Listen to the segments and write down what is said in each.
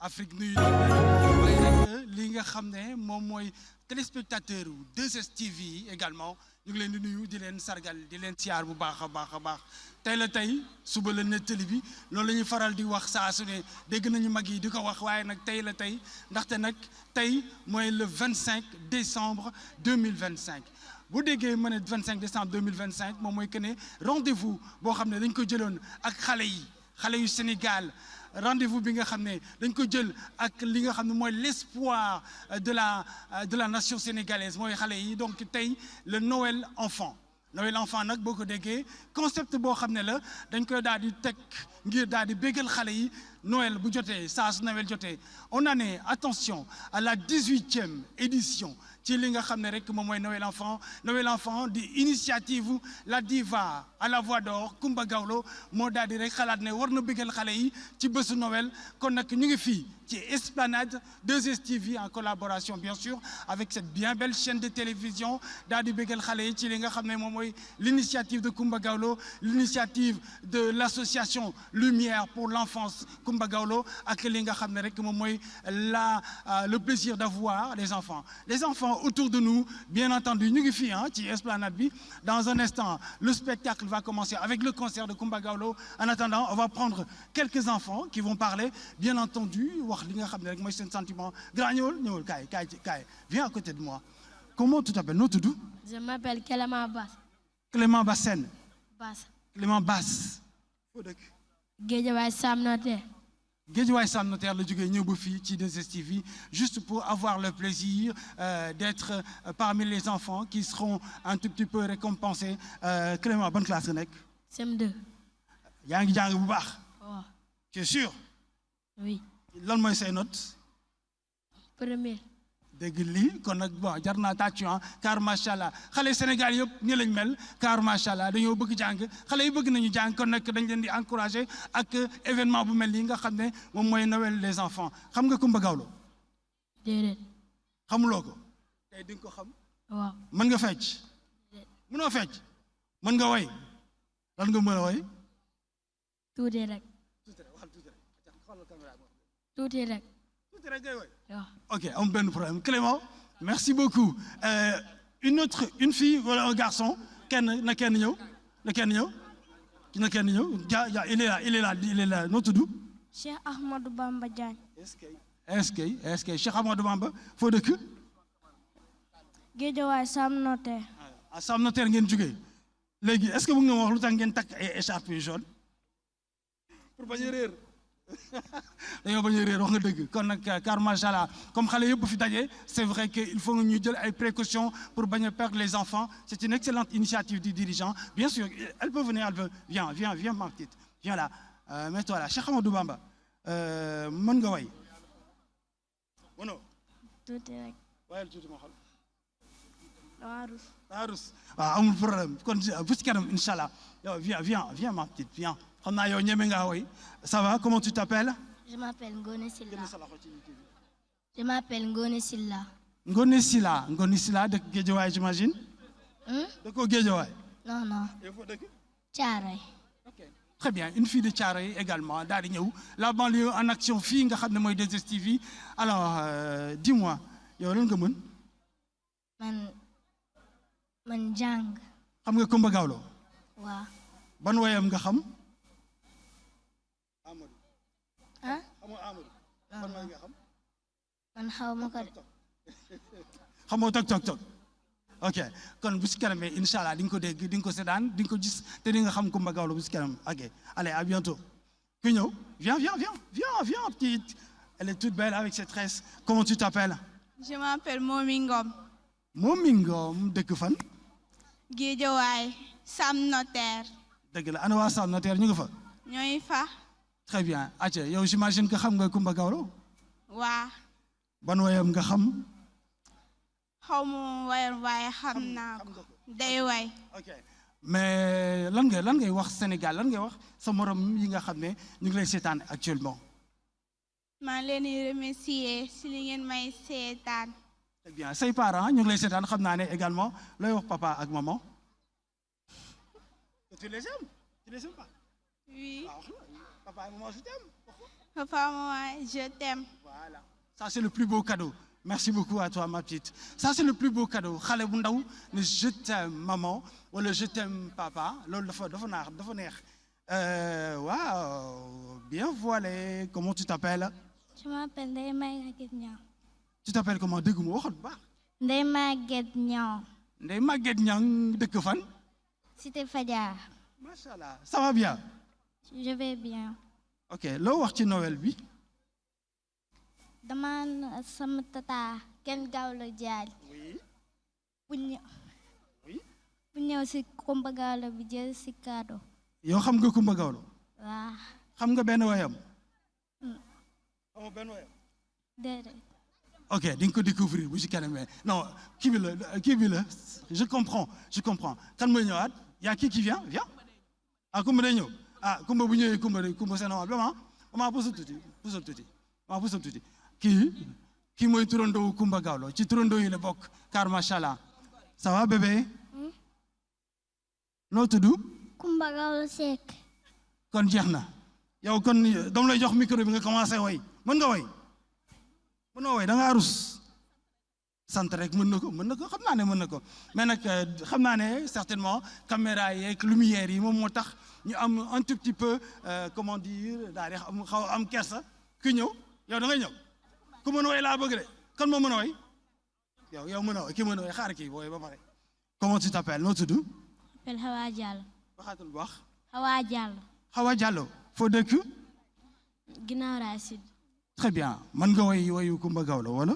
Afrique nuyu leen waaye nag li nga xam ne moom mooy téléspectateur u 2STV yi également ñu ngi leen di nuyu di leen sargal di leen siyaar bu baax a baax a baax tey la tey suba la nettali bi loolu la ñuy faral di wax saa su ne dégg nañu mag yi di ko wax waaye nag tey la tey ndaxte nag tey mooy le 25 décembre 2025 bu déggee ma ne 25 décembre 2025 moom mooy que ne rendez-vous boo xam ne dañ ko jëloon ak xale yu Sénégal rendez-vous bi nga xam ne dañ ko jël ak li nga xam ne mooy l'espoir de la nation sénégalaise mooy xale yi donc tey le Noël enfant nag boo ko déggee concept boo xam ne la dañ koy daal di teg ngir daal di béggal xale yi Noël bu jotee saa su Noël jotee on en est attention à la 18e édition ci li nga xam ne rek moom mooy Noël enfant di initiative la diva à la voix d'or Coumba Gawlo moo daal di rek xalaat ne war na béggal xale yi ci bésu Noël kon nag ñu ngi fii ci Esplanade 2STV en collaboration bien sûr avec cette bien belle chaîne de télévision daal di béggal xale yi ci li nga xam ne moom mooy l'initiative de Coumba Gawlo l'initiative de l'association Lumière pour l'enfance Coumba Gawlo ak li nga xam ne rek moom mooy le plaisir d'avoir les enfants autour de nous bien entendu ñu ngi fii ci Esplanade bi dans un instant le spectacle va commencer avec le concert de Coumba Gawlo en attendant on va prendre quelques enfants qui vont parler bien entendu wax li nga xam ne rek mooy seen sentiment grand ñëwal kaay viens à côté de moi comment tu t'appelles noo tudd je m'appelle Clément Bass Clément Bassène Bass Clément Bass foo dëkk Guédiawaye Sam Notaire Guédiawaye Sam Notaire la jógee ñëw ba fii ci 2STV juste pour avoir le plaisir d'être parmi les enfants qui seront un tout petit peu récompensés Clément bonne classe nga nekk CM2 yaa ngi jàng bu baax waaw tu es sûr oui lan mooy say notes premier dégg lii kon nag bon jar naa tàccu car macha allah xale Sénégal yëpp nii lañ mel car macha allah dañoo bëgg jàng xale yi bëgg nañu jàng kon nag dañ leen di encourager ak événement bu mel nii nga xam ne moom mooy Noël des enfants xam nga Coumba Gawlo déedéet xamuloo ko tey di nga ko xam waaw mën nga fecc mënoo fecc mën nga woy lan nga mën a woy tuuti rek tuuti rek ok amul benn problème Clément merci beaucoup une fille wala un garçon kenn na kenn ñëw il est là noo tudd Cheikh Ahmadou Bamba Diagne est-ce que Cheikh Ahmadou Bamba foo dëkk Guédiawaye Sam Notaire Sam Notaire ngeen jógee léegi est-ce que bu ngeen wax lu tax ngeen takk ay écharpe yu jaune pour bañ a réer dañoo bañ a réer wax nga dëgg kon nag car macha allah comme xale yëpp fi daje c'est vrai que il faut ñu jël ay précautions pour bañ a perdre les enfants c'est une excellente initiative du dirigeant bien sûr elle peut venir viens ma petite viens là mets-toi là Cheikh Amadou Bamba mën nga way mënoo tuuti rek wayal tuuti ma xool daa rus waaw amul problème kon bu ci kanam incha allah yow viens ma petite viens xam naa yow ñeme ngaa woy ça va comment tu t'appelles je m'appelle Ngone Silla Ngone Silla dëkk Guédiawaye j'imagine dëkkoo Guédiawaye non il faut dëkk Thiaroye ok très bien une fille de Thiaroye également daal di ñëw la banlieue en action fii nga xam ne mooy 2STV alors dis-moi yow lan nga mën man jàng xam nga Coumba Gawlo waaw ban woyam nga xam man xaw ma ko de xamoo toog ok kon bu si kanamee incha allah di nga ko dégg di nga ko seetaan di nga ko gis te di nga xam Coumba Gawlo bu si kanam ok allez à bientôt ku ñëw viens petite elle est toute belle avec ses tresses comment tu t'appelles je m'appelle Momi Ngom Momi Ngom dëkk fan Guédiawaye Sam Notaire dëgg la ana waa Sam Notaire ñu nga fa ñooy fa très bien aca yow j'imagine que xam nga Coumba Gawlo waa ban woyam nga xam xaw ma wayam waaye xam naa ko day way ok mais lan ngay wax Sénégal lan ngay wax sa morom yi nga xam ne ñu ngi lay seetaan actuellement maa leen di remercier si li ngeen may seetaan très bien say parents ñu ngi lay seetaan xam naa ne également looy wax papa ak maman tu les aimes pas Oui. Papa et maman, je t'aime. Papa, maman, je t'aime. Voilà. Ça, c'est le plus beau cadeau. Merci beaucoup à toi, ma petite. Ça, c'est le plus beau cadeau. Xale bu ndaw ne je t'aime, maman, wala je t'aime, papa. Loolu dafa neex. Waaw, bien voilé. Comment tu t'appelles? Je m'appelle Ndeye Maguette Niang. Tu t'appelles comment? Dégg nga waxoon bu baax. Ndeye Maguette Niang. Ndeye Maguette Niang dëkk fan? Cité Fadia. Machallah, ça va bien. Je vais bien. Ok, loo wax ci Noël bi? dama sama tata kenn gaaw la jaaj. Oui. bu ñëw. Oui. bu ñëw si Kumba Gawlo bi jël si cadeau. Yow xam nga Kumba Gawlo? waaw. Xam nga benn wayam? Xamoo benn wayam? déedéet. Ok, di nga ko découvrir bu ci kanamee. Non, kii bi la je comprends. Kan mooy ñëwaat? Y a qui vient? Viens. Ah, Kumba day ñëw. Ah, Kumba bu ñëwee Kumba c'est normal. Maman puusal tuuti. Kii mooy turandoo Kumba Gawlo ci turandoo yi la bokk car machallah. Ça va bébé? Noo tudd? Kumba Gawlo Seck. Kon jeex na. Yow kon dama lay jox micro bi nga commencé way. Mën nga way? Mënoo way da ngaa rus. Sant rek mën na ko xam naa ne mën na ko mais nag xam naa ne certainement caméra yeeg lumière yi moom moo tax ñu am un tout petit peu comment dire daal di xaw am kersa ku ñëw yow da ngay ñëw ku mën a way laa bëgg de kan moo mën a way yow mën a way ki mën a way xaar kii booy ba pare. Comment tu t'appelles? Noo tudd? appelle Hawa Diallo. waxaatul bu baax. Hawa Diallo. Hawa Diallo foo dëkk? Ginnaaw Rail Sud. Très bien mën nga way wayu Kumba Gawlo wala?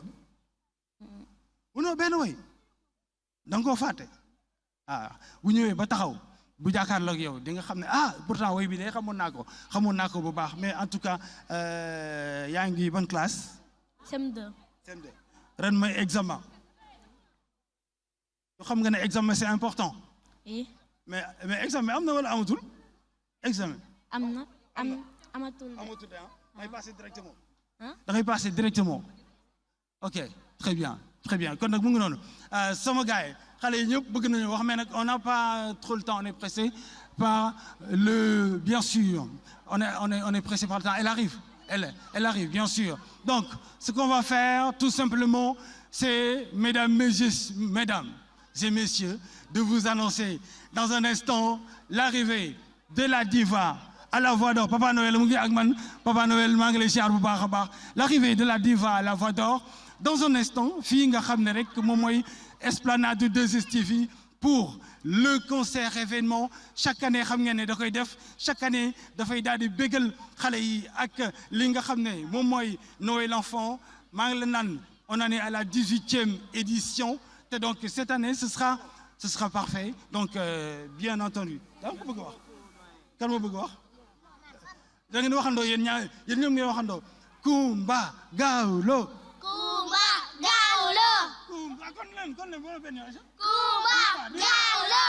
Mënoo benn way da nga koo fàtte bu ñëwee ba taxaw bu jàkkaarloo ak yow di nga xam ne pourtant way bi de xamoon naa ko bu baax mais en tout cas yaa ngi ban classe? CM2. ren may examen yoo xam nga ne examen c'est important. oui. mais examen am na wala amatul? examen. amatul. da ngay passer directement. Ok très bien. Kon nag mu ngi noonu sama gars yi xale yi ñëpp bëgg nañu wax mais nag on n'a pas trop le temps, on est pressé par bien sûr on est pressé par le temps. Elle arrive bien sûr. Donc ce qu'on va faire tout simplement c'est mesdames et messieurs de vous annoncer dans un instant l'arrivée de la diva à la voix d'or. Papa Noël mu ngi ak man Papa Noël maa ngi lay siyaar bu baax a baax. L'arrivée de la diva à la voix d'or dans un instant fii nga xam ne rek moom mooy esplanade de 2STV pour le concert événement chaque année xam ngeen ne da koy def chaque année dafay daal di bégal xale yi ak li nga xam ne moom mooy Noël enfant maa ngi la naan on en est à la 18e édition te donc cette année ce sera parfait donc bien entendu daa ko bëgg a wax kan moo bëgg a wax da ngeen waxandoo yéen ñoom ngeen waxandoo Kumba Gawlo kon leen boo benn yoon Kumba Gawlo.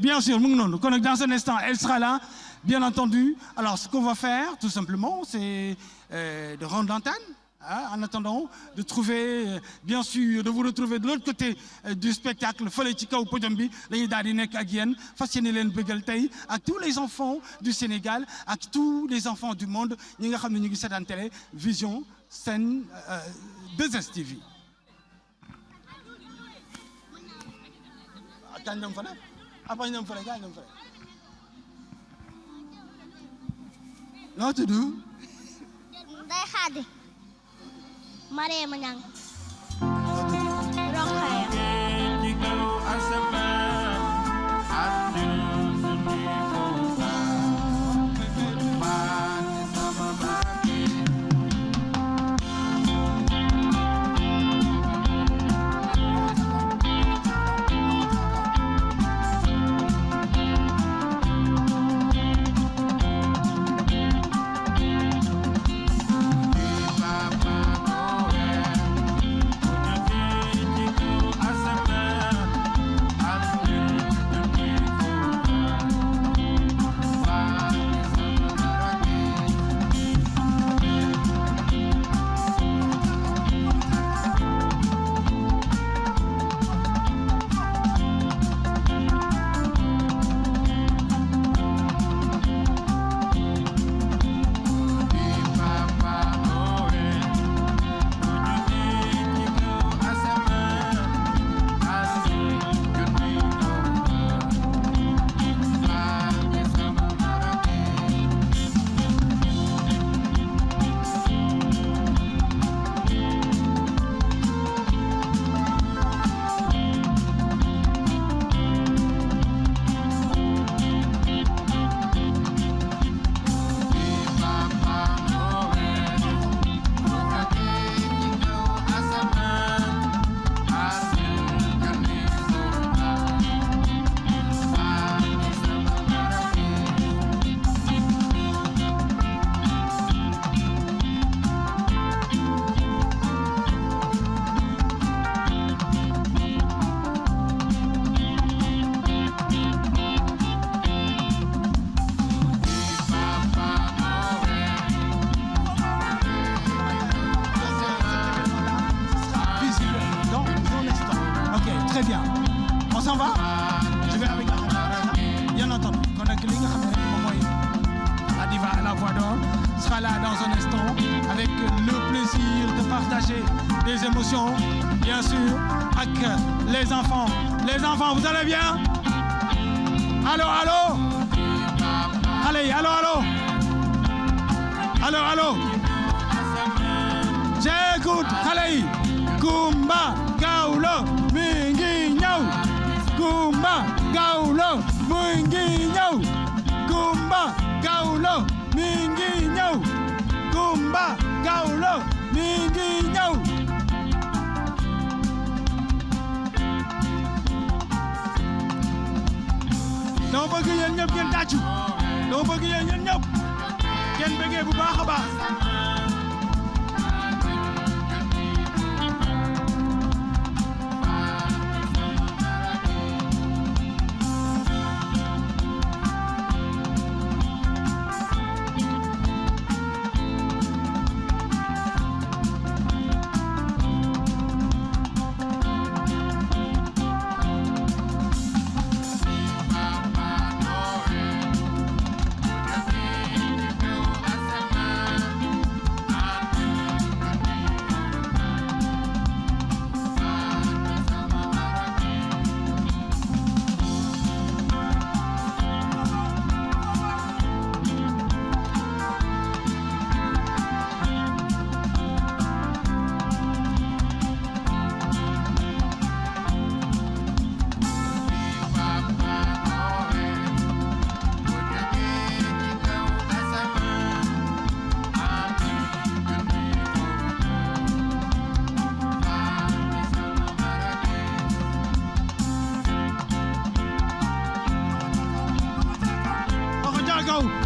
Bien sûr mu ngi noonu kon nag dans un instant elle sera là bien entendu. Alors ce qu'on va faire tout simplement c'est de rendre l'antenne en attendant de trouver bien sûr de vous retrouver de l'autre côté du spectacle fële ci kaw podium bi dañuy daal di nekk ak yéen fas yéene leen bëggal tey ak tous les enfants du Sénégal ak tous les enfants du monde ñi nga xam ne ñu ngi seetaan télé vision Sen 2STV. kañ dem fële après ñu dem fële kañ dem fële noo tudd? Ndeye Khady. Mariama Niang. Rokhaya. très bien on s'en va je vais avec la caméra bien entendu kon nag li nga xam ne rek moom mooy la diva à la voix d'or sera là dans un instant avec le plaisir de partager des émotions bien sûr avec les enfants vous allez bien allô allez allô j'écoute xale yi Kumba Gawlo mi ngi ñëw Kumba Gawlo mi ngi ñëw Kumba Gawlo mi ngi ñëw Kumba Gawlo mi ngi ñëw dama bëgg yéen ñëpp ngeen tàccu dama bëgg yéen ñëpp ngeen bëggee bu baax a baax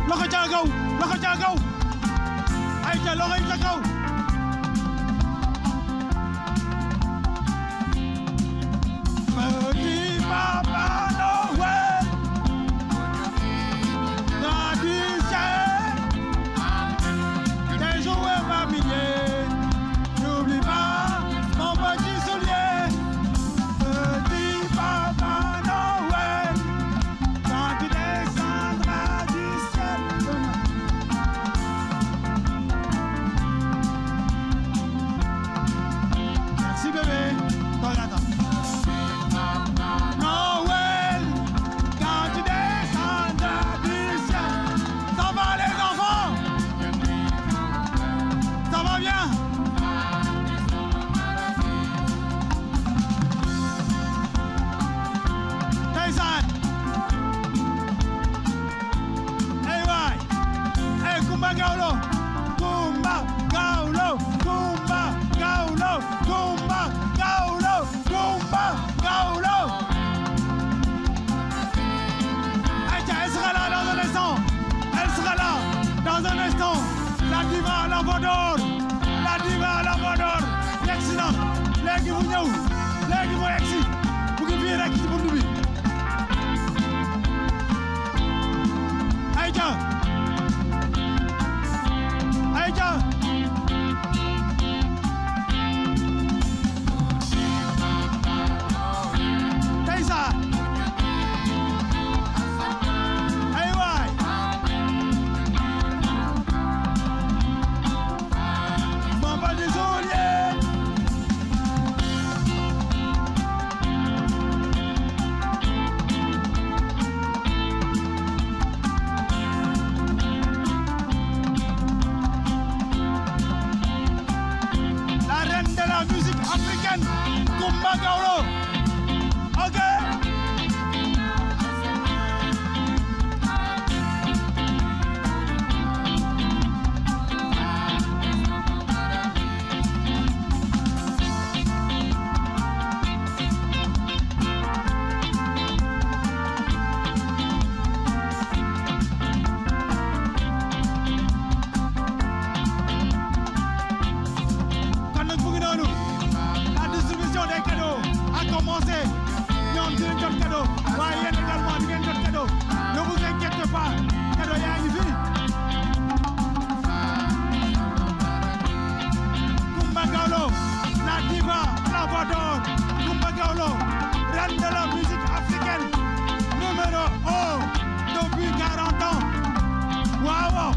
loxo ca kaw ay ca loxo yi ca kaw petit papa Noël traditionnel des jouets familiers n'oublie pas mon petit soulier petit papa Noël quand tu descendras du ciel. Merci bébé. Regarde. Noël, quand tu descendras du ciel. Ça va les enfants? Ça va bien? Ndeysaan. Hey waay. Hey Kumba Gawlo. Kumba Gawlo. Kumba Gawlo. Kumba Gawlo. Kumba Gawlo. Aïcha, elle sera là dans un instant. Elle sera là dans un instant. La diva à la voix d'or. La diva à la voix d'or. Yegsi na. Léegi mu ñëw. Léegi mu yegsi. Mu ngi fii rek ci buntu bi. Aïcha. Aïcha. Ndeysaan. Ay waay. Mon petit soulier. La reine de la musique africaine, Kumba Gawlo. Ok. Kon nag mu ngi noonu. La distribution des cadeaux a commencé. Ñoom dinañ jot cadeau. Waaye yéen également di ngeen jot cadeau. Ne vous inquiétez pas. Cadeau yaa ngi fi. Kumba Gawlo, la diva, la voix d'or. Kumba Gawlo, reine de la musique africaine, numéro 1 depuis 40 ans. Wow!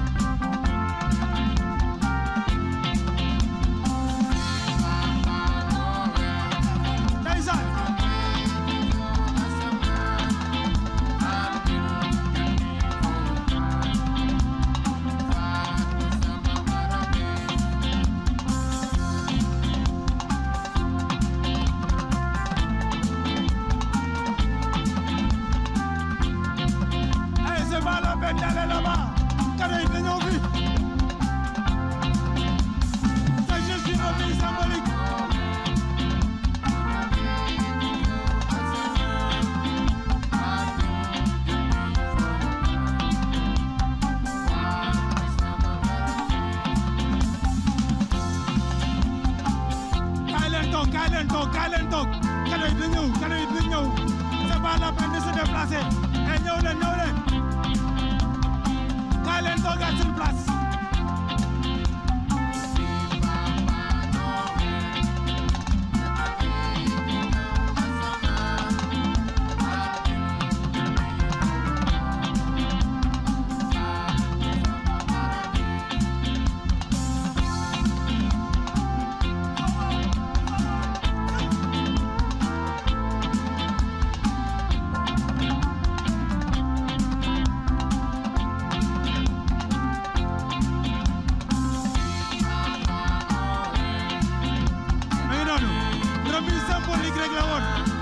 C'est pas la peine de se déplacer. Et ñëw leen. Kaay leen toogaat seen place.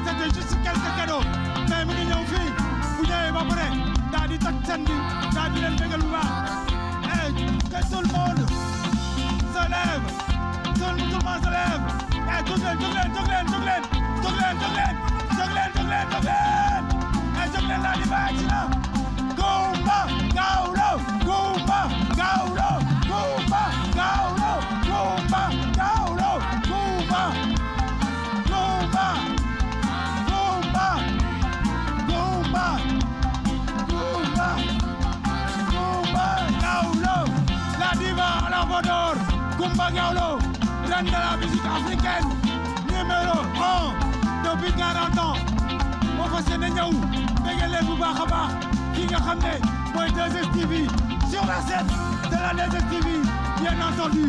C'était juste quelques cadeaux mais mu ngi ñëw fii bu ñëwee ba pare daal di toj seen bi daal di leen bégal bu baax que tout le monde se lève tout le monde se lève jóg leen laa di bàyyi ci na Kumba Gawlo la diva à la Vodor, Kumba Gawlo, reine de la musique africaine, numéro 1 depuis 40 ans. moo fas yéene ñëw bégal leen bu baax a baax ki nga xam ne mooy 2STV sur la scène de la 2STV bien entendu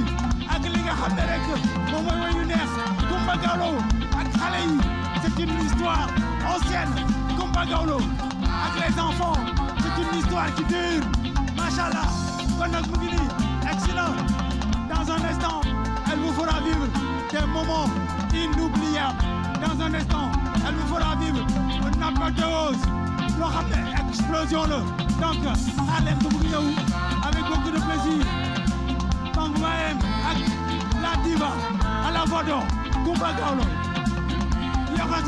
ak li nga xam ne rek moom mooy woy yu neex Kumba Gawlo ak xale yi c'est une histoire ancienne Kumba Gawlo ak les enfants c'est une histoire qui dure machallah kon nag mu ngi nii excellent dans un instant elle vous fera vivre des moments inoubliables dans un instant elle vous fera vivre un apothéose loo xam ne explosion la donc xaar leen ko mu ngi ñëw avec beaucoup de plaisir donc Mayem ak la diva à la Vodor Kumba Gawlo loxo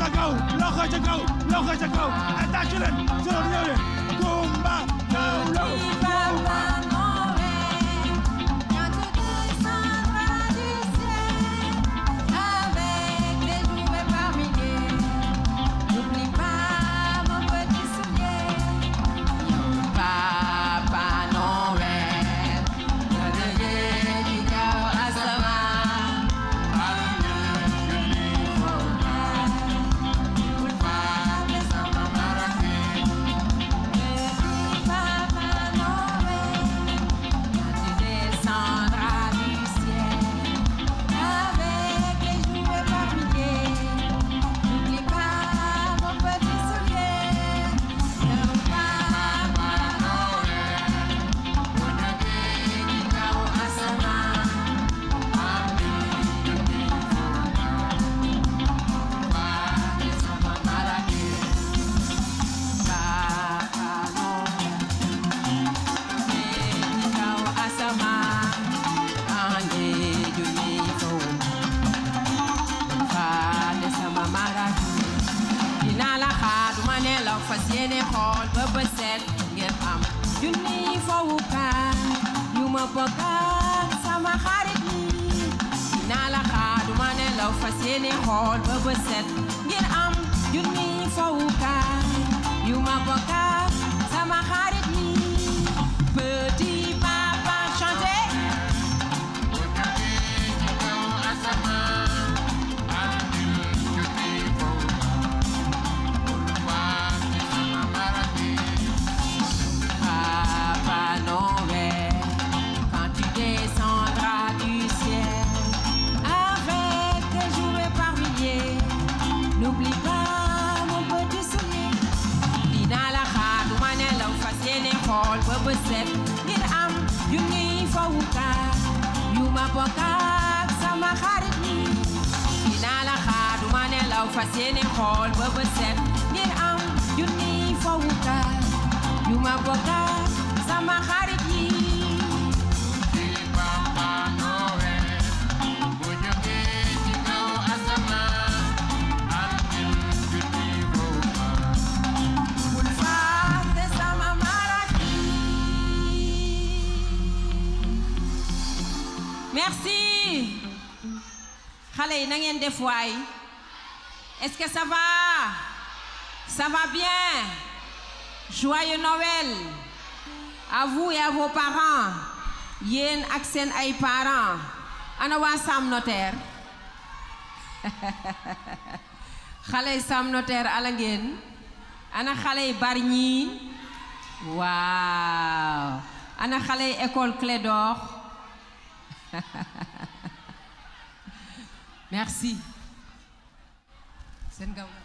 ca kaw attaché leen su doon ñëw leen Kumba Gawlo fas yéene xool ba bët set ngeen am junni fowukaay yu ma bokk ak sama xarit yi dinaa la xaar du ma nelaw fas yéene xool ba bët set ngeen am junni fowukaay yu ma bokk ak sama xarit yi petit papa chanté xool ba bët set ngir am junniy fowukaay yu ma bokk ak sama xarit yi dinaa la xaar duma nelaw fas yéene xool ba bët set ngir am junniy fowukaay yu ma bokk ak sama xarit yi Merci. Xale yi na ngeen def waay. Est-ce que ça va? Ça va bien? Joyeux Noël à vous et à vos parents. Yéen ak seen ay parents. Ana waa Sam Notaire. Xale yi Sam Notaire ala ngeen. Ana xale yi Bargny. Waaw. Ana xale yi école Clédor. Merci. Seen gaw la.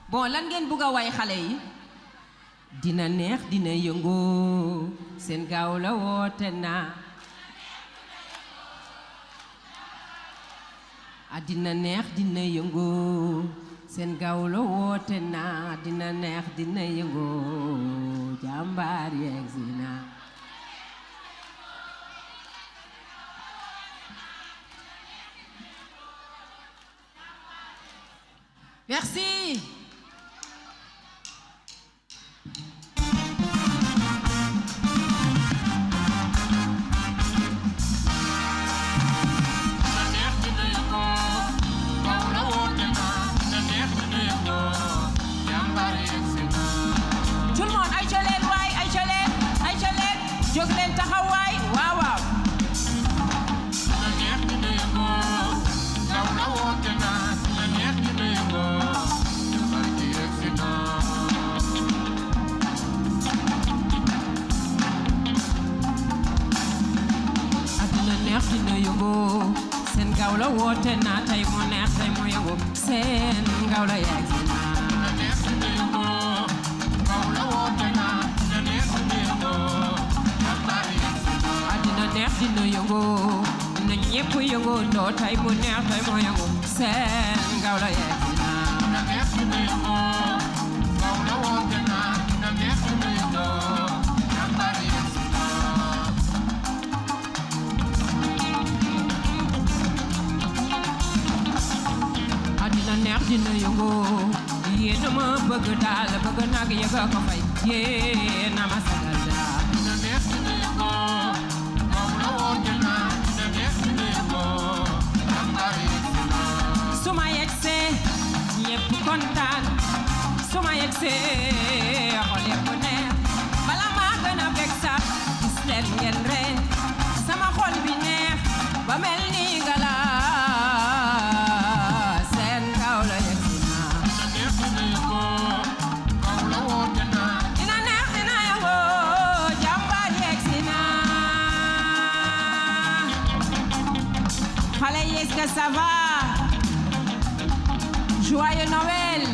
Bon lan ngeen bëgg a way xale yi. Dina neex dina yëngoo. Seen gaaw la woote naa. Dina neex dina yëngoo. Seen gaaw la woote naa. Dina neex dina yëngoo. Jàmbaar yegsi naa. Merci. Tout le monde, ay ca leen waay, ay ca leen, ay ca leen, jóg leen taxaw waay, waaw waaw. Dina yëngu seen gaaw la woote naa tey mu neex tey mu yëngu seen gaaw la yegg si naa dina neex dina yëngu na ñépp yëngu ndoo tey mu neex tey mu yëngu seen gaaw la yegg si naa neex dina yëngu yéen a ma bëgg daal bëgg nag yëg a ko fay yéen a ma sagal daal dina neex dina yëngu moom la woote naa dina neex dina yëngu su ma yegsee ñépp kontaan su ma yegsee xol yépp neex bala maa gën a bég sax gis leen ngeen ree sama xol bi neex ba mel ni ngala Est-ce que ça va? Joyeux Noël!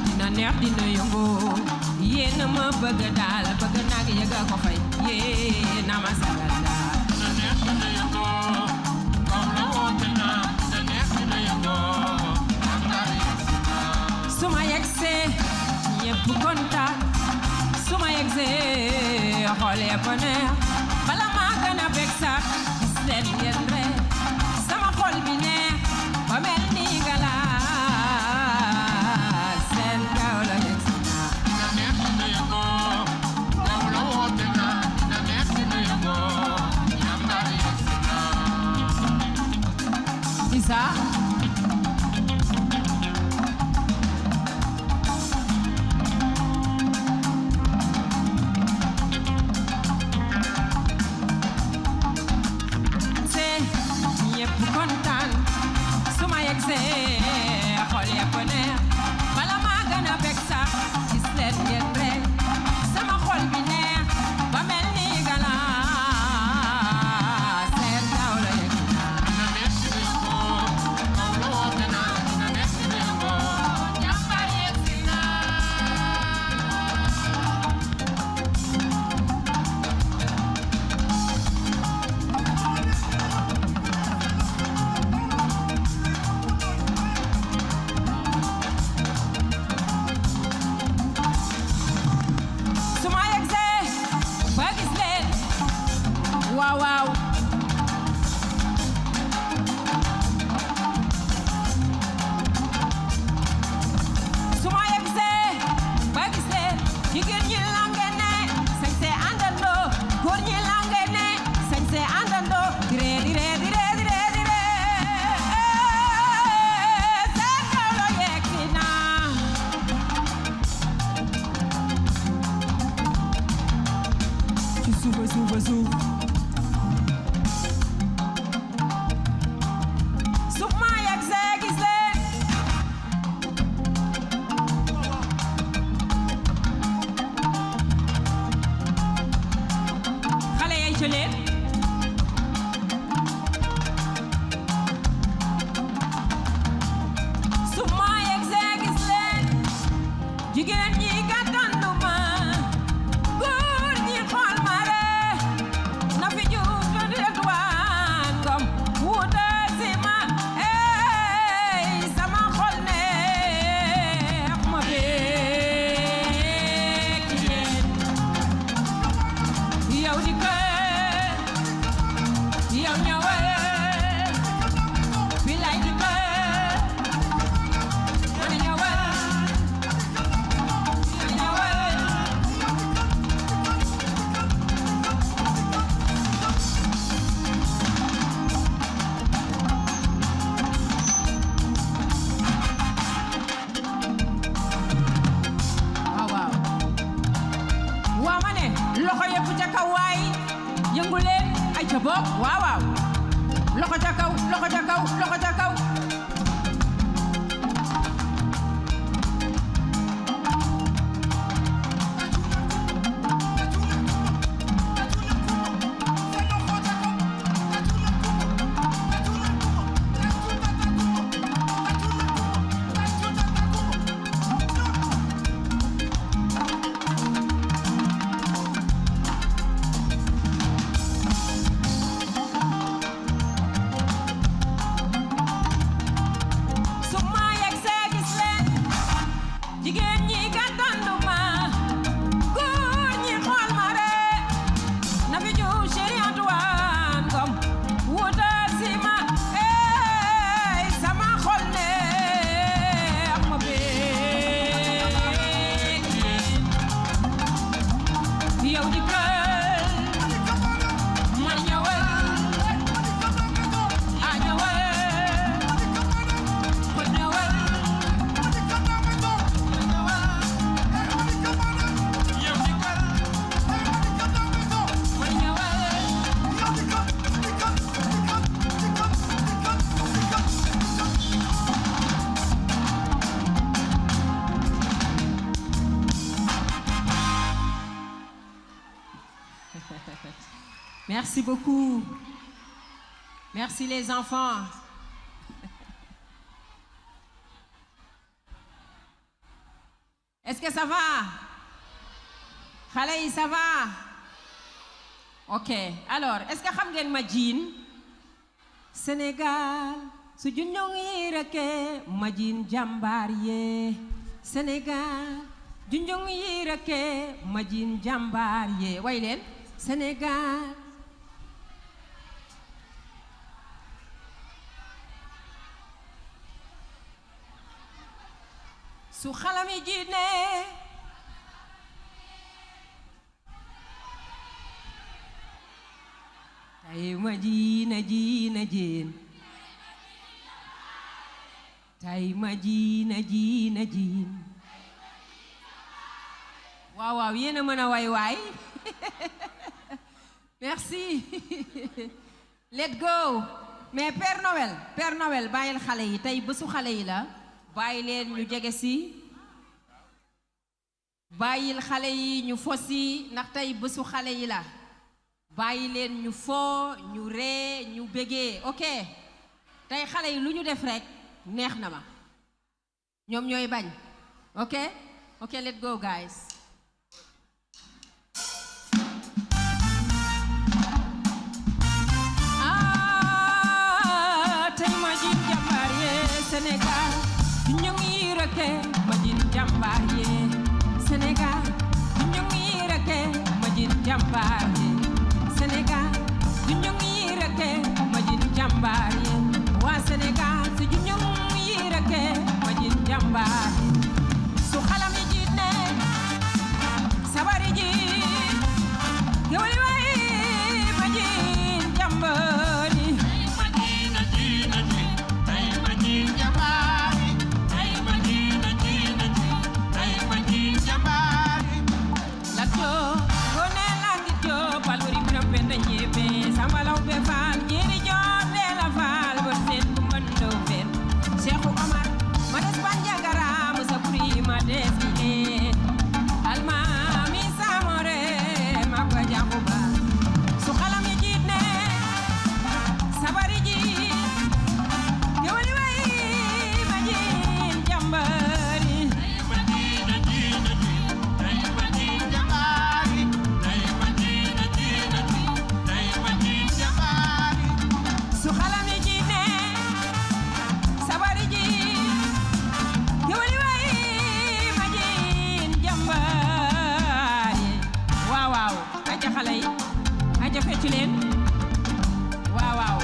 Dina neex dina yëngu yéen a ma bëgg daal bëgg nag yëg a ko fay yéen a ma sagal daal dina neex dina yëngu comme la woote naa dina neex dina yëngu su ma yegsee ñépp kontaan su ma yegsee xool yépp neex bala maa gën a bég sax gis leen ngeen ree sama xol bi neex ba mel ni galaas seen gaaw la yegsi naa dina neex dina yëngu gaaw la woote naa dina neex dina yëngu yàmbaar yegsi naa Isa xol yépp neex bala maa gën a bég sax gis leen ngeen ree sama xol bi neex ba mel ni galaas seen gaaw la yegg naa dina neex dina yëngu ci suba suba suuf su ma yegsee gis leen xale yay ca leen su ma yegsee gis leen jigéen ñi gàttandu ma góor ñi xool ma re na fi juut lu di waan ngom wuute si ma ey sama xol neex ma beek jigéen yow di kër yow ñëwal bilay di kër man ñëwal waaw ma ne loxo yëpp ca kaw waay yëngu leen ay ca bopp waaw waaw loxo ca kaw loxo ca kaw loxo ca kaw su ma yegsee gis leen jigéen ñi gàttandu ma góor ñi xool ma re na fi ju chéri Antoine Ngom wuute si ma ey sama xol neex ma beek yow di kër man ñëwal a ñëwal kon ñëwal kon ñëwal Merci beaucoup. Merci les enfants. Est-ce que ça va? Xale yi ça va? Ok. Alors, est-ce que xam ngeen ma jiin? Sénégal su junjong yi reke ma jiin jàmbaar yee. Sénégal junjong yi reke ma jiin jàmbaar yee. Way leen. Sénégal su xalam yi jiine tay ma jiina jiina jiin tay ma jiina jiina jiin waaw waaw yéen a mën a way waay merci let's go mais Père Noël bàyyil xale yi tey bésu xale yi la bàyyi leen ñu jege si bàyyil xale yi ñu fosi ndax tey bésu xale yi la bàyyi leen ñu foo ñu ree ñu bégee ok tey xale yi lu ñu def rek neex na ma ñoom ñooy bañ ok let's go guys Sénégal ñu ngi reke ma jin jàmbaar ye Sénégal ñu ngi reke ma jin jàmbaar ye Sénégal ñu ngi reke ma jin jàmbaar ye waa Sénégal su ñu ngi reke ma jin jàmbaar ye su xalam yi jiit ne sabari ji gewali way ma jin jàmbaar ye Lat Diop waaw waaw aja xale yi aja fecc leen waaw waaw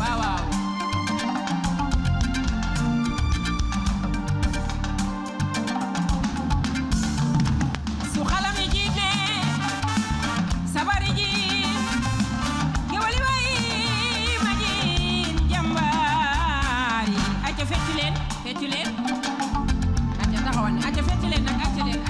waaw waaw su xalam yi jiit ne sabari jiit gewali way ma jiin jambaari aja fecc leen aja taxawan aja fecc leen nag aja leen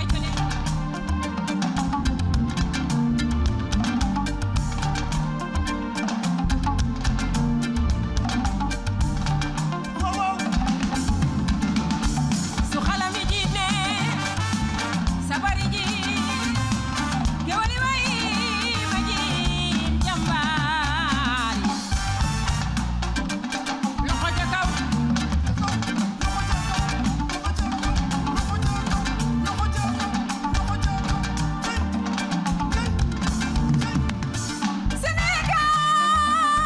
su xalam yi jiit ne sabari jiit gewali way ma jiin jambaari loxo ca kaw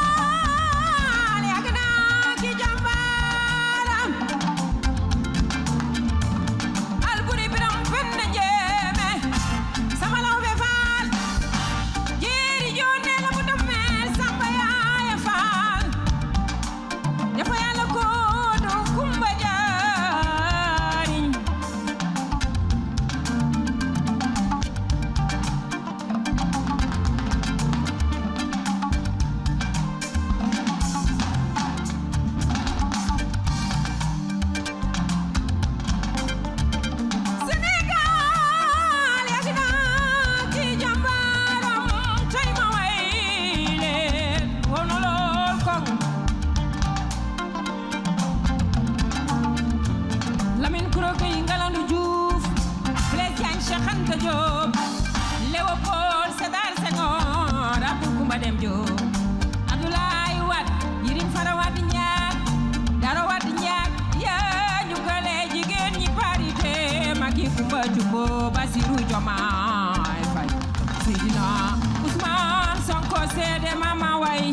Sénégal yàgg naa ki jàmbaaram Alburi Biram Penda Njéeme sama law be faal jéeri joone la bu demee Samba Yaaya Faal dafa yàlla koodu Kumba Jaariñ Sénégal yàgg naa ki jàmbaaram tey ma way leen woon na lool koŋ Lamine Kuroke yi Ngalandu Diouf Blaise Diagne Cheikh Anta Diop Léopold Sédar Senghor Abdou Koumba Dem Diop Abdoulaye Wade Yirim Fara Wade Ndiack Daro Wade Ndiack yaa ñu gale jigéen ñi parité Macky Coumba Thioumbo Bassirou Diomaye Faye Seydina Ousmane Sonko seede mama way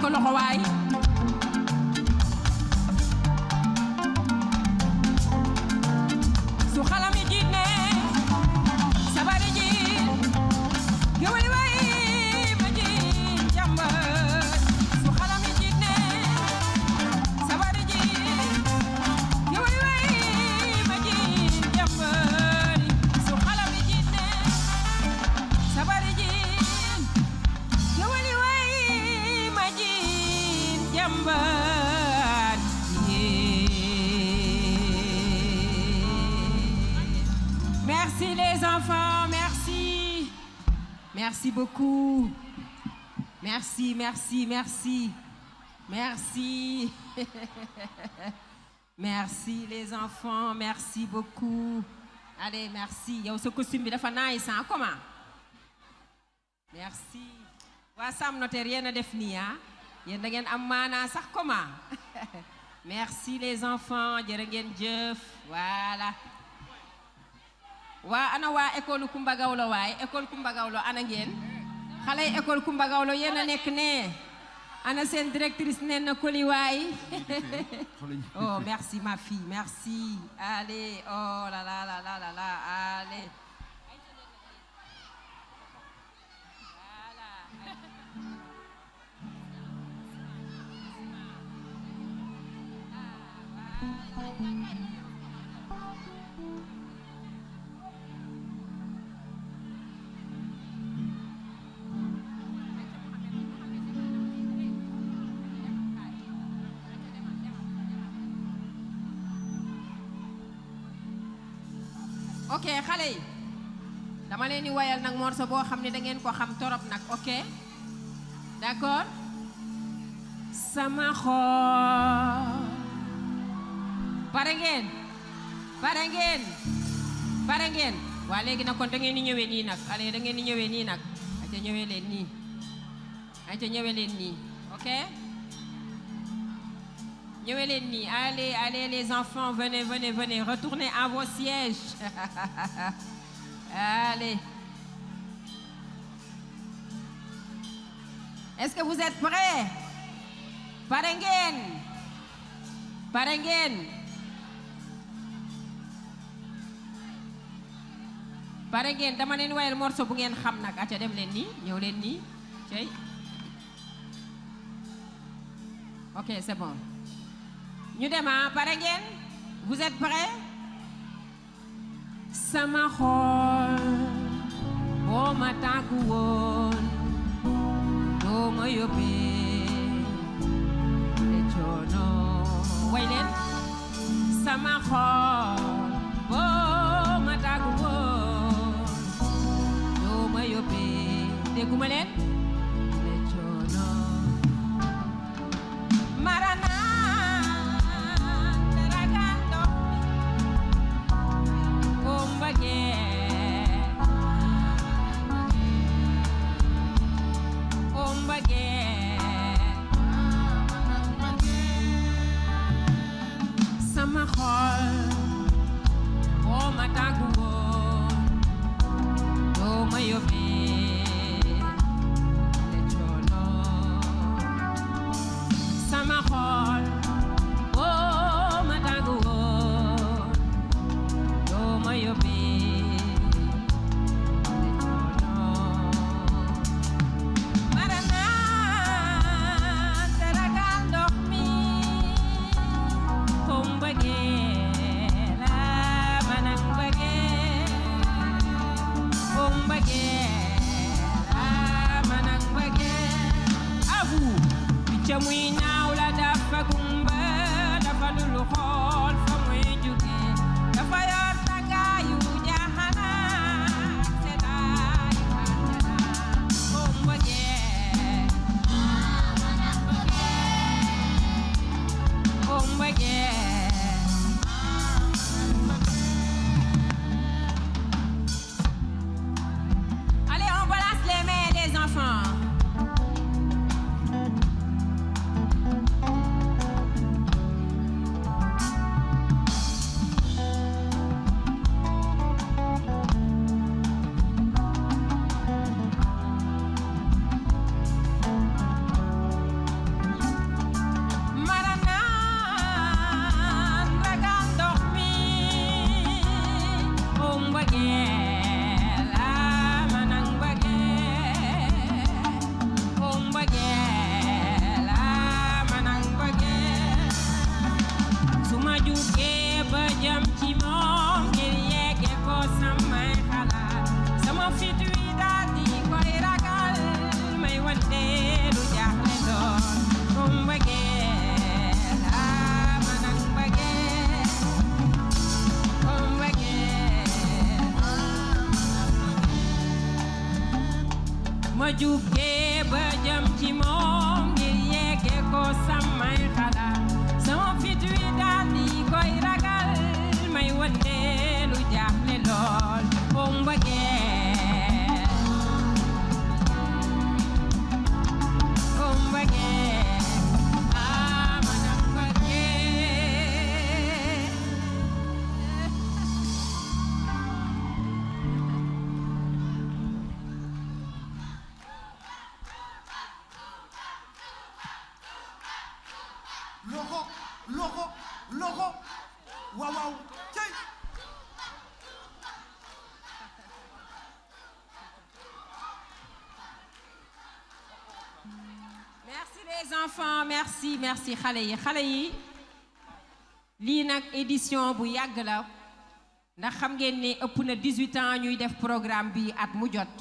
ko loxo waay su xalam yi jiit ne sabari ji gewali way ma ji jàmbar su xalam yi jiit ne sabari ji gewali way ma ji jàmbar su xalam yi jiit ne sabari ji gewali way ma ji jàmbar Merci les enfants, merci. Merci beaucoup. Merci, merci, merci. Merci. Merci les enfants, merci beaucoup. Allez, merci. Yow ce costume bi dafa nice hein, comment? Merci. Waa Sam Notaire yéen a def nii ah. Yéen da ngeen am maanaa sax comment? Merci les enfants, jërë ngeen jëf. Voilà. waa ana waa école Kumba Gawlo waay école Kumba Gawlo ana ngeen xale yi école Kumba Gawlo yéen a nekk ne ana seen directrice nen na Koli waay oh merci ma fille merci allez oh là là là là là là allez ok xale yi dama leen di wayal nag morceau boo xam ne da ngeen ko xam torop nag ok d'accord sama xol pare ngeen pare ngeen pare ngeen waa léegi nag kon da ngeen di ñëwee nii nag allez da ngeen di ñëwee nii nag ayca ñëwee leen nii ayca ñëwee leen nii ok ñëwee leen nii allez allez les enfants venez venez venez retournez à vos sièges allez est-ce que vous êtes prêts pare ngeen pare ngeen pare ngeen dama leen wayal morceau bu ngeen xam nag acca dem leen nii ñëw leen nii cey ok c'est bon ñu dem pare ngeen vous êtes prêts sama xol boo ma tàggu woon doo ma yóbbee te coono way leen sama xol boo ma tàggu woon doo ma yóbbee dégguma leen te coono marana sama xol boo ma tàggu woon doo ma yóbbee te coono sama xol boo ma tàggu woon doo ma yóbbee te coono marana te ragal ndox mi ca muy naaw la dafa gumba dafa dul xool fa muy jóge dafa yor tàngaayu jahana sedaayu àjjana oo mbëggeel oo mbëggeel allez on balance les mains les enfants jugee ba jëm ci moom ngir yegge ko samay xalaat sama fit wi daal di koy ragal may wëndeelu jaaxle lool o mbëggeel o mbëggeel man ak mbëggeel loxo waaw cey merci les enfants merci xale yi lii nag édition bu yàgg la ndax xam ngeen ne ëpp na 18 ans ñuy def programme bi at mu jot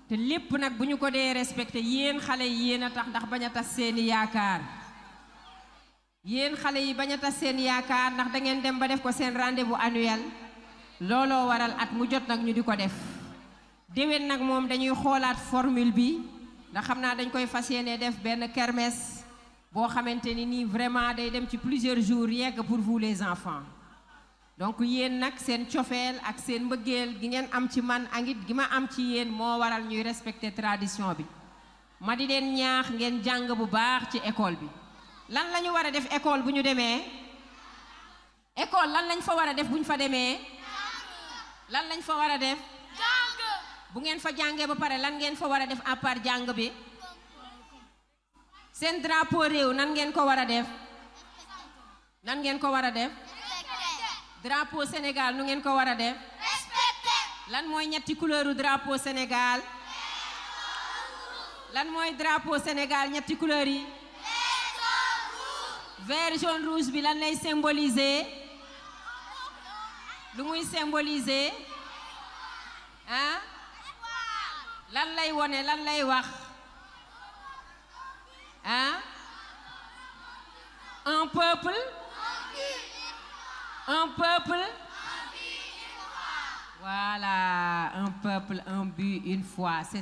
te lépp nag bu ñu ko dee respecté yéen xale yi yéen a tax ndax bañ a tas seeni yaakaar yéen xale yi bañ a tas seen yaakaar ndax da ngeen dem ba def ko seen rendez-vous annuel looloo waral at mu jot nag ñu di ko def déwén nag moom dañuy xoolaat formule bi ndax xam naa dañ koy fas yéene def benn kermesse boo xamante ni nii vraiment day dem ci plusieurs jours yegg pour vous les enfants donc yéen nag seen cofeel ak seen mbëggeel gi ngeen am ci man ak it gi ma am ci yéen moo waral ñuy respecter tradition bi ma di leen ñaax ngeen jàng bu baax ci école bi lan la ñu war a def école bu ñu demee école lan lañ fa war a def bu ñu fa demee lan lañ fa war a def bu ngeen fa jàngee ba pare lan ngeen fa war a def à part jàng bi seen drapeau réew nan ngeen ko war a def nan ngeen ko war a def drapeau Sénégal nu ngeen ko war a def lan mooy ñetti couleuru drapeau Sénégal lan mooy drapeau Sénégal ñetti couleurs yi vert jaune rouge bi lan lay symboliser lu muy symboliser ah lan lay wone lan lay wax ah un peuple voilà un peuple un but une foi c'est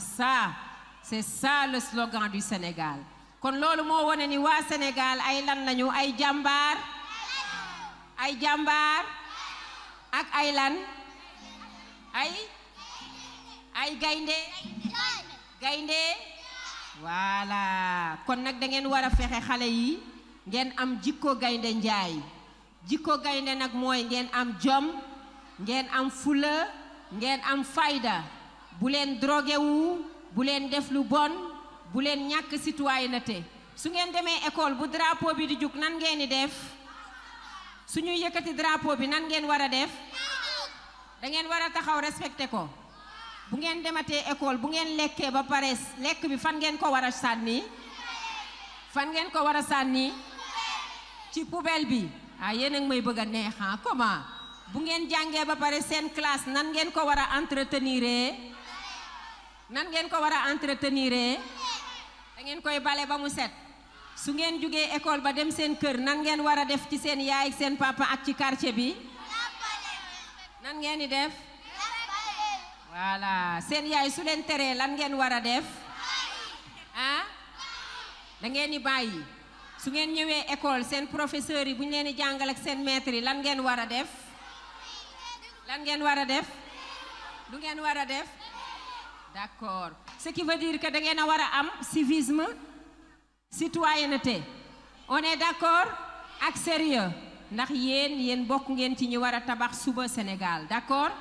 ça le slogan du Sénégal kon loolu moo wone ni waa Sénégal ay lan lañu ay jàmbaar ak ay lan ay gaynde voilà kon nag da ngeen war a fexe xale yi ngeen am jikko gaynde njaay jikko gaynde nag mooy ngeen am jom ngeen am fula ngeen am fayda bu leen drogué wu bu leen def lu bon bu leen ñàkk citoyenneté su ngeen demee école bu drapeau bi di jug nan ngeen di def su ñuy yëkkati drapeau bi nan ngeen war a def da ngeen war a taxaw respecté ko bu ngeen dematee école bu ngeen lekkee ba pare lekk bi fan ngeen ko war a sànni ci poubelle bi yéen a ngi may bëgg a neex comment bu ngeen jàngee ba pare seen classe nan ngeen ko war a entretenir da ngeen koy bale ba mu set su ngeen jugee école ba dem seen kër nan ngeen war a def ci seen yaay ak seen papa ak ci quartier bi nan ngeen di def voilà seen yaay su leen teree lan ngeen war a def da ngeen di bàyyi su ngeen ñëwee école seen professeurs yi bu ñu leen di jàngal ak seen maîtres yi lan ngeen war a def lu ngeen war a def d'accord ce qui veut dire que da ngeen a war a am civisme citoyenneté on est d'accord ak sérieux ndax yéen bokk ngeen ci ñi war a tabax suba Sénégal d'accord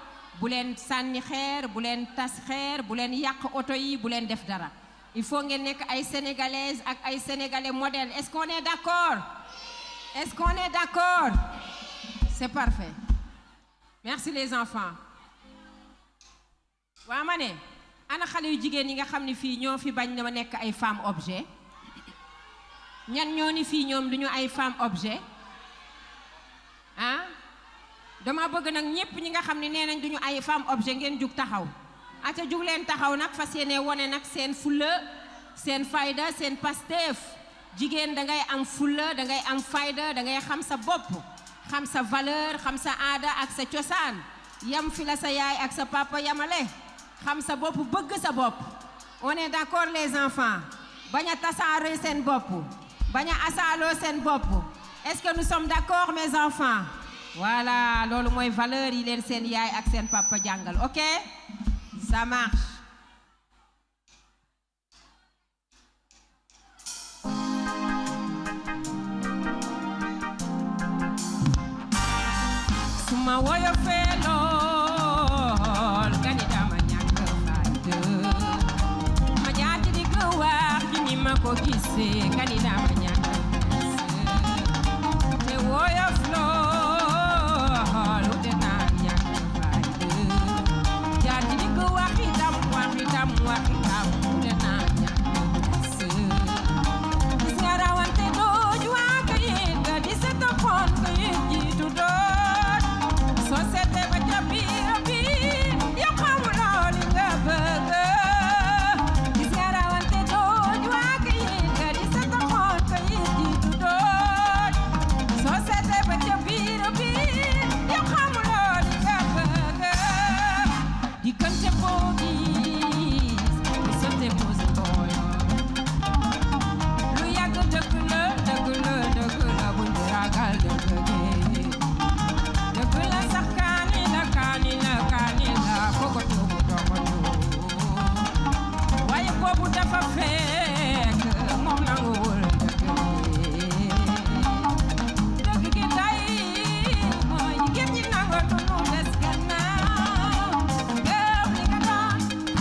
bu leen sànni xeer bu leen tas xeer bu leen yàq oto yi bu leen def dara il faut ngeen nekk ay sénégalaises ak ay sénégalais modèles est-ce qu'on est d'accord c'est parfait merci les enfants waa ma ne ana xale yu jigéen yi nga xam ne fii ñoo fi bañ na nekk ay femmes objet ñan ñoo ni fii ñoom duñu ay femmes objet dama bëgg nag ñépp ñi nga xam ne nee nañ duñu ay femmes objet ngeen jug taxaw aca jug leen taxaw nag fas yéene wone nag seen fulla seen fayda seen pasteef jigéen dangay am fulla dangay am fayda dangay xam sa bopp xam sa valeur xam sa aada ak sa cosaan yam fi la sa yaay ak sa papa yamale xam sa bopp bëgg sa bopp On est d'accord les enfants bañ a tasaare seen bopp bañ a asaaloo seen bopp est-ce que nous sommes d'accord mes enfants voilà loolu mooy valeur yi leen seen yaay ak seen papa jàngal ok ça marche. Suma woyofee lool gani dama ñàkk fayda ma jaati di ko wax ci ni ma ko gisee gani dama ñàkk te woyof lool de naa ñàkk fayda jaati di ko wax itam de naa ñàkk gis nga rawante dooj waa ko yéen nga di sa toxoon ko yéen jiitu doon société ba ca biir yow xamuloo li nga bëgg gis nga rawante dooj waa ko yéen nga di sa toxoon ko yéen jiitu doon société ba ca biir yow xamuloo li nga bëgg diggante boo gis lu sotte pose booyo lu yàgg dëgg la buñ ragal dëgg dëgg la sax kaani la koko toogu waaye boobu dafa fekk moom nanguwul dëgg gi day mooy jigéen ñi nangatu nu des gannaaw gëm li nga doon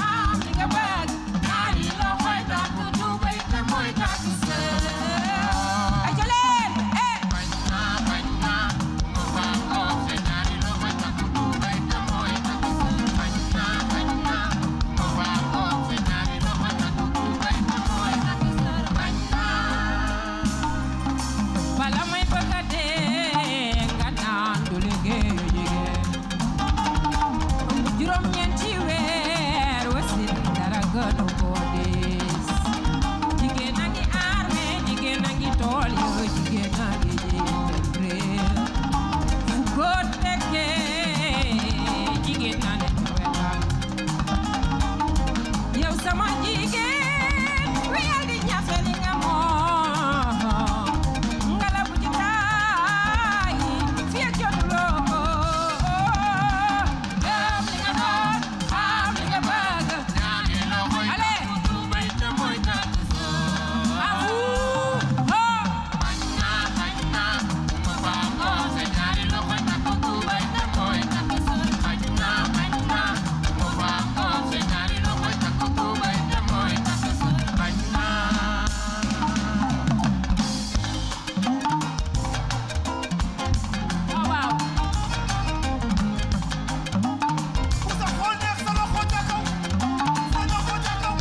am li nga bëgg ñaari loxoy takk tubéy te mooy takk sër ay jëleen bala may bëgg a dee nga naan du liggéeyu jigéen juróom-ñeenti weer wasin dara gënu koo diis jigéen a ngi armé jigéen a ngi tool yoo jigéen a ngi jiite réew fu góor tekkee jigéen na ne ca wetam yow sama jigéen wéyal di ñafe li nga moom ngala bu ci taay fi ak jotuloo ko gëm li nga doon xam li nga bëgg allez à vous waaw Ku sa xol neex sa loxo ca kaw sa loxo ca kaw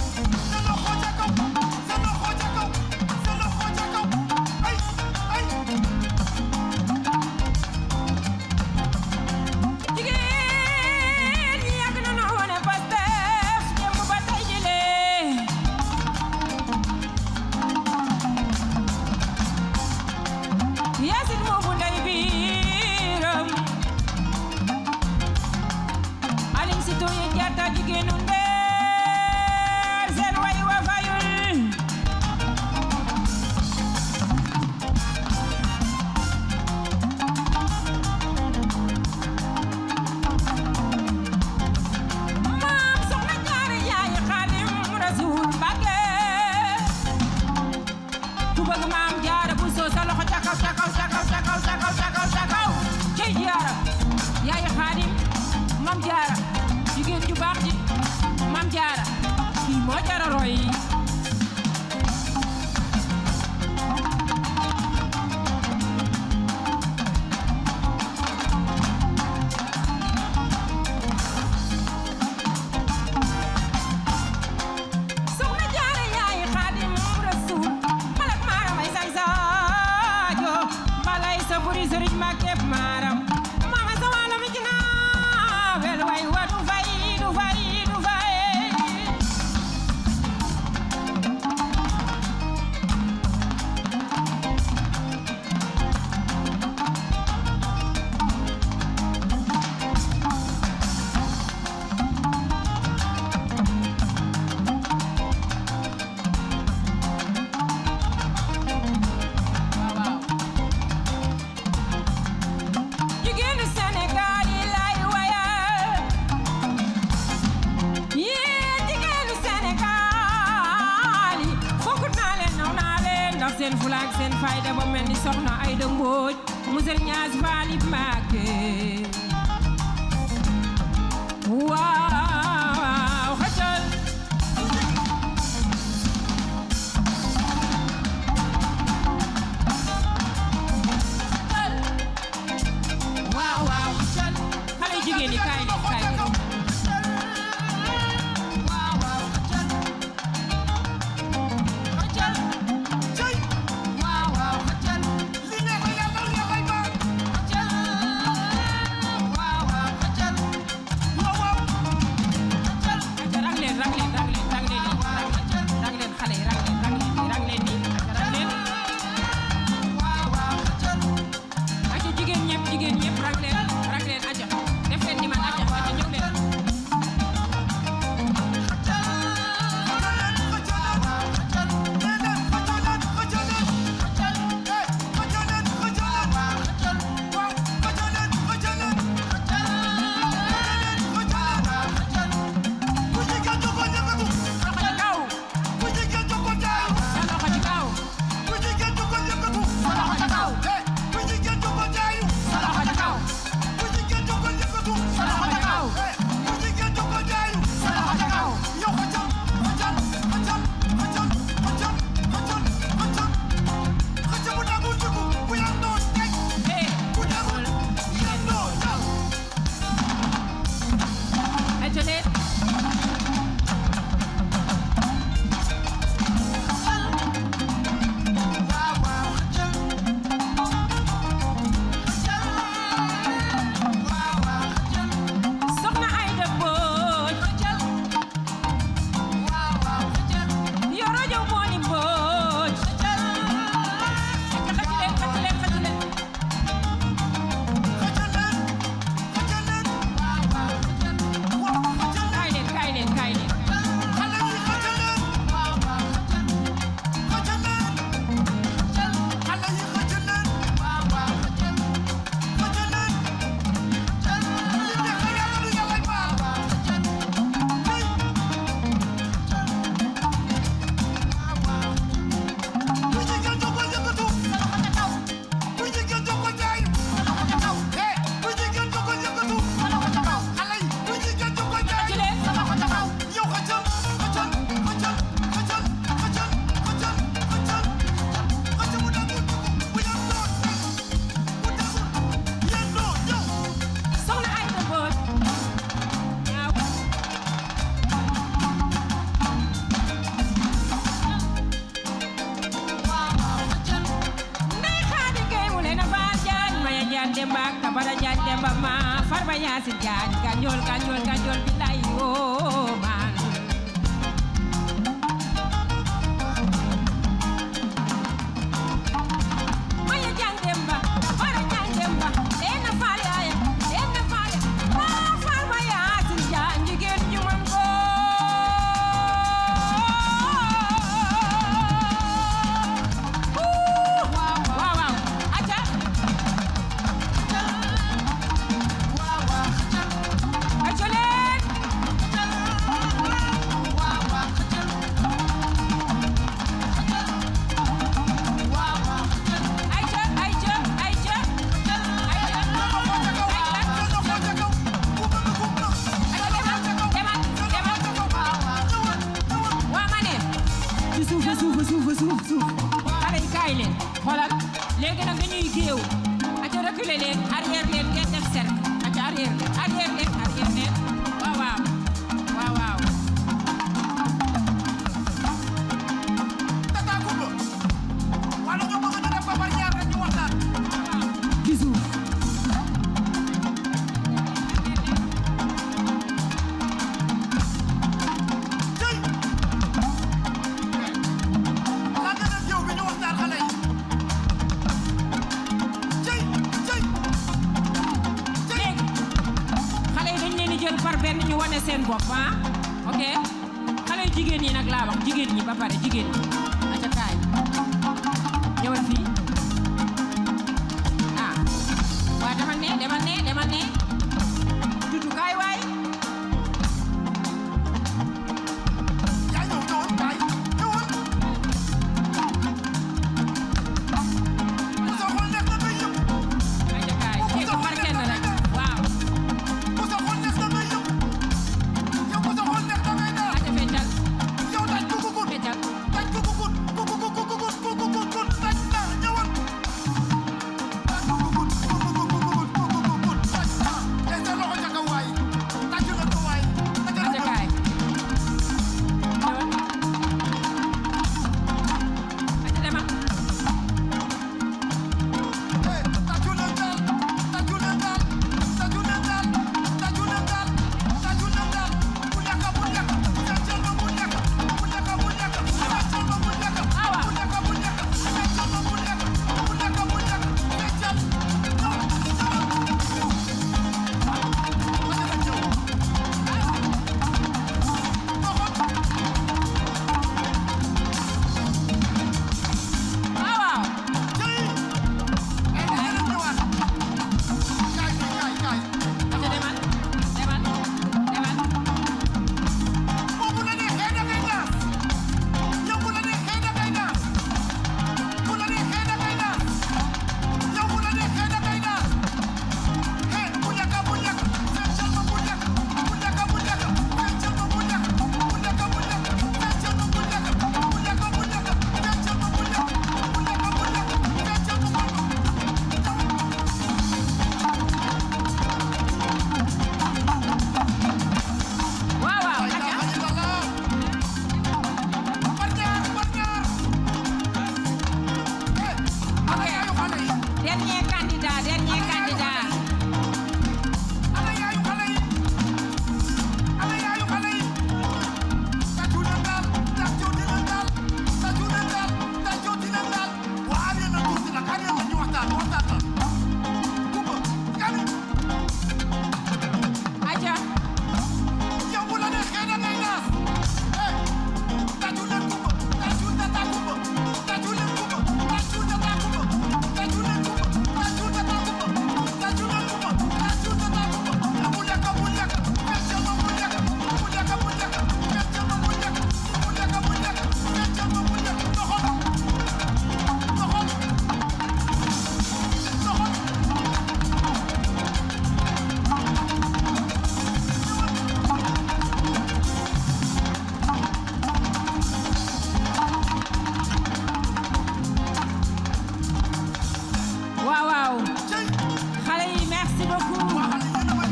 sa loxo ca kaw sa loxo ca kaw sa loxo ca kaw ay jigéen ñi yàgg nañu wone Pastef démb ba tey jilee Yaasin moobu ndey biiram Aline Sitoé Diatta jigéenu ndeer seen way wa fayul maam soxna Jaara yaay Xaadim Rasuul Mbàkke ku bëgg maam Jaara bu soo sa loxo ca kaw cey Jaara yaay Xaadim maam Jaara jigéen ju baax ji maam Jaara kii moo jara roy soxna Jaara yaay Xaadim Rasuul malak maaram ay say saajo malay sa buri sëriñ Mbàkke maaram mama sa wàllu mi ci naa wel way wa du fay wax seen fulaak seen fayda ba mel ni soxna Ayda Mbooj musel ñaas baali Mbàkke waaw xëccal waaw waaw xëccal xale jigéen ñi kaay leen kaay leen Kabara Jaañ Demba ma Farba Yaasin Jaañ ganjol ganjol ganjol billahi oh man Maya Jaañ Demba Kabara Jaañ Demba ena faale aya ena faale ma Farba Yaasin Jaañ jigéen ju man ko waaw waaw aca suuf xale yi kaay leen xoolal léegi nag dañuy géew aca reculer leen arrière leen ngeen def cercle aca arrière leen waaw waaw waaw waaw Tata Coumba wala nga bëgg ñu def ba bari ñaar rek ñu waxtaan ci suuf ñu wane seen bopp ah ok xale yu jigéen ñi nag laa wax jigéen ñi ba pare jigéen ñi aca kaay ñëwal fii ah waaw demal ne dudu kaay waay yaa ñëw ñëwal dernier candidat. ana yaayu xale yi ana yaayu xale yi tàccu leen daal tàccu leen daal tàccu leen daal tàccu leen daal waa arrêté na tuuti nag arrêté na ñu waxtaan la Kumba gani Aja, yow bu la neexee da ngay naas tàccu leen Kumba tàccu tata Kumba tàccu leen Kumba tàccu tata Kumba tàccu leen Kumba tàccu tata Kumba tàccu leen Kumba tàccu tata Kumba bu lekk feccal ma bu lekk feccal ma bu lekk feccal ma bu lekk waaw waaw. cey Xale yi merci beaucoup. waxal yéen a may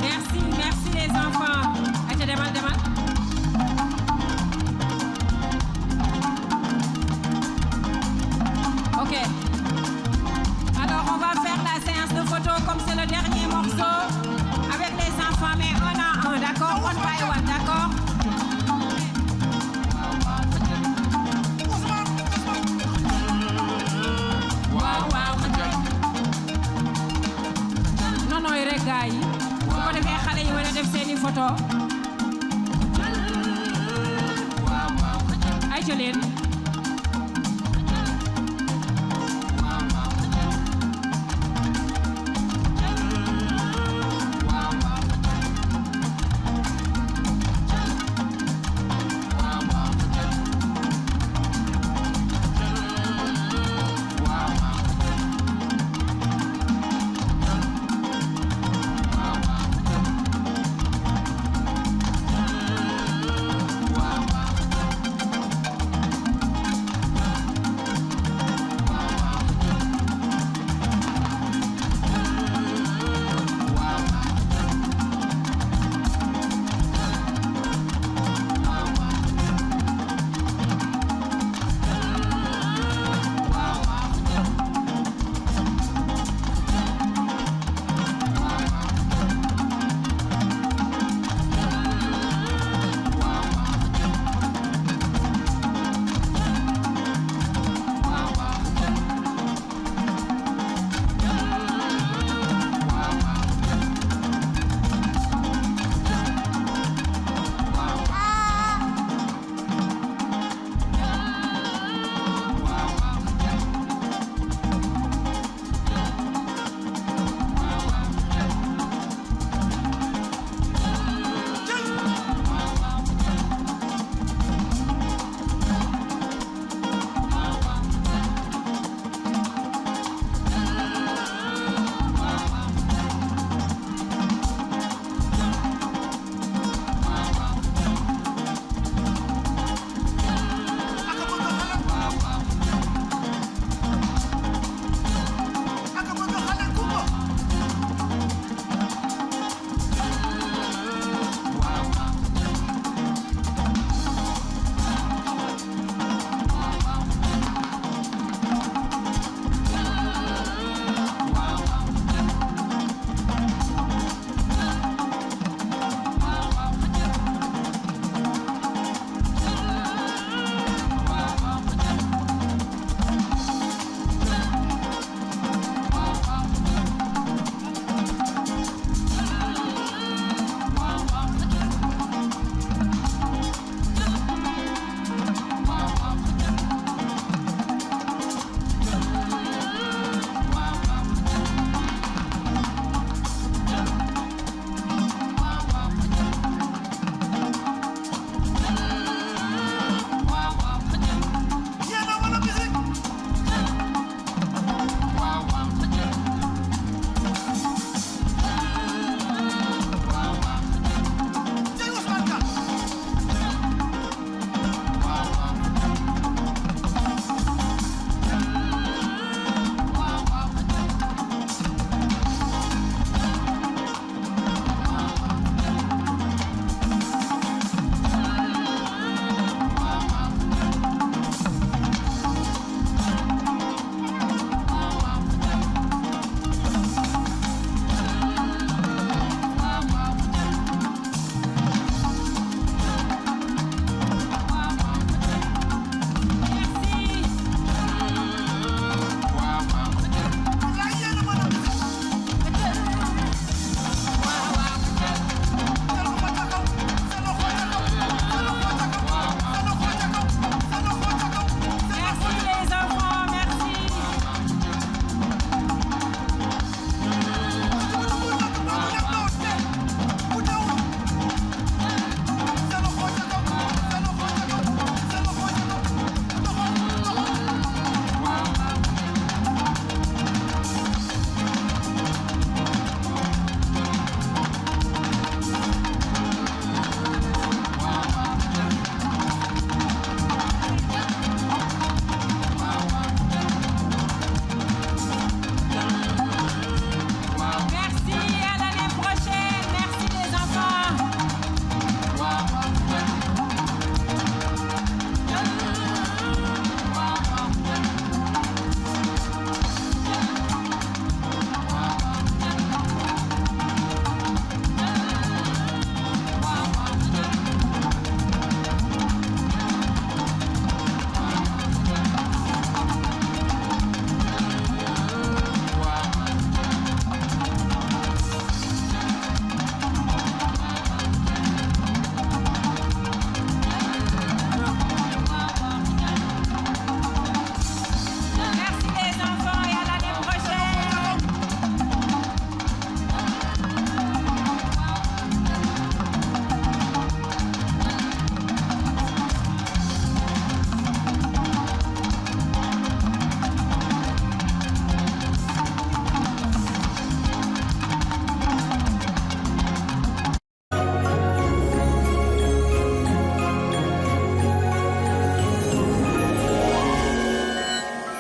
Merci, merci les enfants. Aja demal. Ok. Alors on va faire la séance de photo comme c'est le dernier morceau avec les enfants, mais un à un, d'accord? One by one, d'accord? waaw. non rek gars yi bu ko defee xale yi mën a def seeni photo ay ca leen